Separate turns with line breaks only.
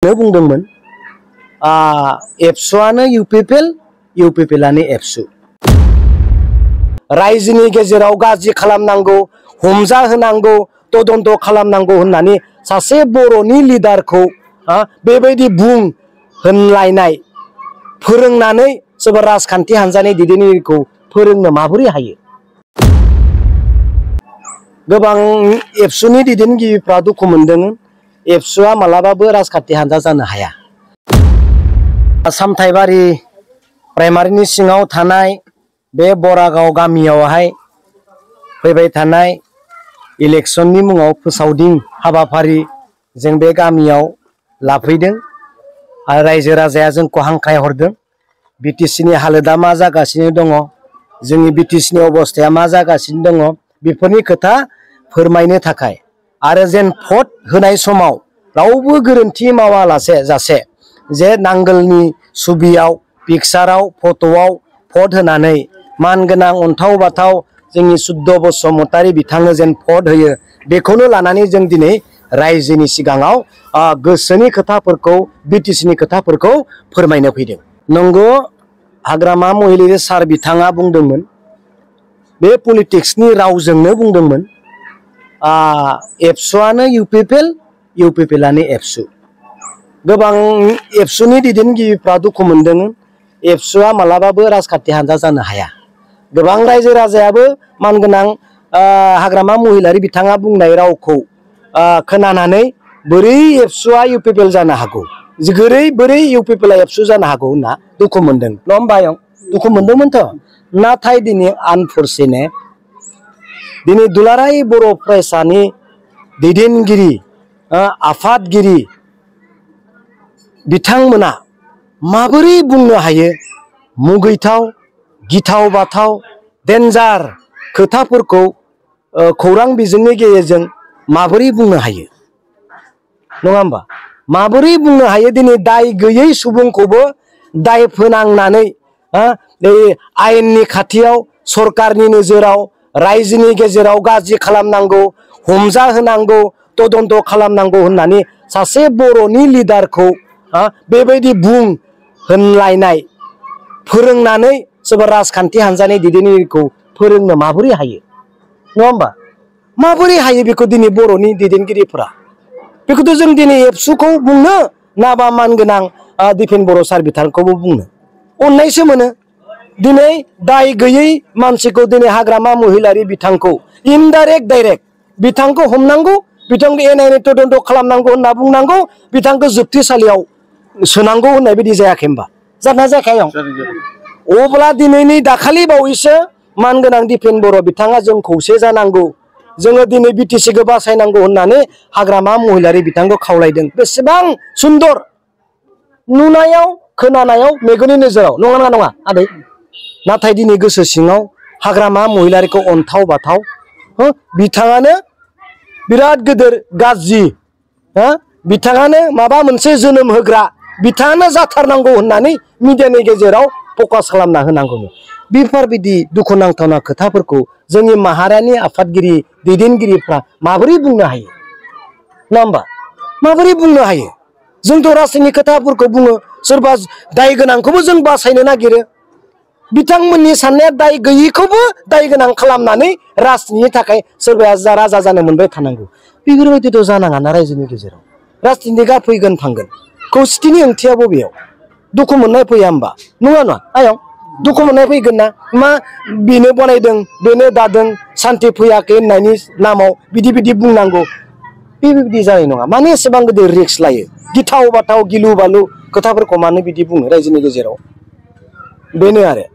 रावजोंनो बुंदोंमोन एबसुआनो इउपिपिएलआनो एबसु रायजोनि गेजेराव गाज्रि खालामनांगौ हमजा होनांगौ तदन्त खालामनांगौ होननानै सासे बर'नि लिडारखौ बेबायदि बुं होनलायनाय फोरोंनानै सोरबा राजखान्थि हान्जानि दैदेनगिरिखौ फोरोंनो माबोरै हायो गोबां एबसुनि दैदेनगिरिफ्रा दुखु मोनदों एबसुआ मालाबाबो राजखान्थि हान्जा जानो हाया सामथाइबारि प्राइमारिनि सिङाव थानाय बे बरागाव गामियावहाय फैबाय थानाय इलेक्शननि मुङाव फोसावदिं हाबाफारि जों बे गामियाव लाफैदों आरो रायजो राजाया जोंखौ हांख्राय हरदों बिटिसिनि हालोदा मा जागासिनो दङ जोंनि बिटिसिनि अबस्थाया मा जागासिनो दङ बेफोरनि खोथा फोरमायनो थाखाय आरो जेन भट होनाय समाव रावबो गोरोन्थि मावालासे जासे जे नांगोलनि सुबियाव पिक्साराव फट'आव भट होनानै मानगोनां अन्थाव बाथाव जोंनि सुद्ध बसुमतारी बिथांनो जेन भट होयो बेखौनो लानानै जों दिनै रायजोनि सिगाङाव गोसोनि खोथाफोरखौ बिटिसिनि खोथाफोरखौ फोरमायनो फैदों नंगौ हाग्रामा महिलारी सार बिथाङा बुंदोंमोन बे पलिटिक्सनि रावजोंनो बुंदोंमोन एबसुआनो इउपिपिएलआनो एबसु गोबां एबसुनि दैदेनगिरिफ्रा दुखु मोनदों एबसुआ मालाबाबो राजखान्थि हान्जा जानो हाया गोबां रायजो राजायाबो मानगोनां हाग्रामा महिलारी बिथाङा बुंनाय रावखौ खोनानानै बोरै एबसुआ इउपिपिएल जानो हागौ बोरै इउपिपिएलआ एबसु जानो हागौ होनना दुखु मोनदों नङा होमबा दुखु मोनदोंमोनथ' नाथाय दिनै आनफरचुनेट दिनै दुलाराय बर' फरायसानि दैदेनगिरि आफादगिरि बिथांमोना माबोरै बुंनो हायो मुगैथाव गिथाव बाथाव डेन्जार खोथाफोरखौ खौरां बिजोंनि गेजेरजों माबोरै बुंनो हायो नङा होमबा माबोरै बुंनो हायो दिनै दाय गैयै सुबुंखौबो दाय फोनांनानै आयेननि खाथियाव सरकारनि नोजोराव रायजोनि गेजेराव गाज्रि खालामनांगौ हमजा होनांगौ तदन्त खालामनांगौ होननानै सासे बर'नि लिडारखौ बेबायदि बुं होनलायनाय फोरोंनानै सोरबा राजखान्थि हान्जानि दैदेनगिरिखौ फोरोंनो माबोरै हायो नङा होमबा माबोरै हायो बेखौ दिनै बर'नि दैदेनगिरिफोरा बेखौथ' जों दिनै एबसुखौ बुंनो नाबा मानगोनां दिपेन बर' सार बिथांखौबो बुंनो अननायसो मोनो दिनै दाय गैयै मानसिखौ दिनै हाग्रामा महिलारी बिथांखौ इनडाइरेक्ट डाइरेक्ट बिथांखौ हमनांगौ बिथांखौ एनायनि तदन्त खालामनांगौ होनना बुंनांगौ बिथांखौ जोबथेसालियाव सोनांगौ होननाय बायदि जायाखै होनबा जादोंना जायाखै अब्ला दिनैनि दाखालि बावैसो मानगोनां दिपेन बर' बिथाङा जों खौसे जानांगौ जोङो दिनै बिटिसिखौ बासायनांगौ होननानै हाग्रामा महिलारी बिथांखौ खावलायदों बेसेबां सुन्दर नुनायाव खोनानायाव मेगननि नोजोराव नङा नङा आदै नाथाय दिनै गोसो सिङाव हाग्रामा महिलारीखौ अन्थाव बाथाव बिथाङानो बिराद गिदिर गाज्रि बिथाङानो माबा मोनसे जोनोम होग्रा बिथाङानो जाथारनांगौ होननानै मिडियानि गेजेराव फकास खालामना होनांगौ बेफोरबायदि दुखुनांथावना खोथाफोरखौ जोंनि माहारियारि आफादगिरि दैदेनगिरिफ्रा माबोरै बुंनो हायो नङा होमबा माबोरै बुंनो हायो जोंथ' राष्ट्रनि खोथाफोरखौ बुङो सोरबा दाय गोनांखौबो जों बासायनो नागिरो बिथांमोननि साननाया दाय गैयैखौबो दाय गोनां खालामनानै राष्ट्रनि थाखाय सोरबाया राजा जानो मोनबाय थानांगौ बेफोरबायदिथ' जानाङाना रायजोनि गेजेराव राजनितिकआ फैगोन थांगोन खौसेथिनि ओंथिया बबेयाव दुखु मोननाय फैया होमबा नङा आयं दुखु मोननाय फैगोन ना मा बेनो बनायदों बेनो दादों सान्थि फैयाखै होननायनि नामाव बिदि बुंनांगौ बेबायदि जानाय नङा मानो एसेबां गिदिर रिक्स लायो गिथाव बाथाव गिलु बालु खोथाफोरखौ मानो बिदि बुङो रायजोनि गेजेराव बेनो आरो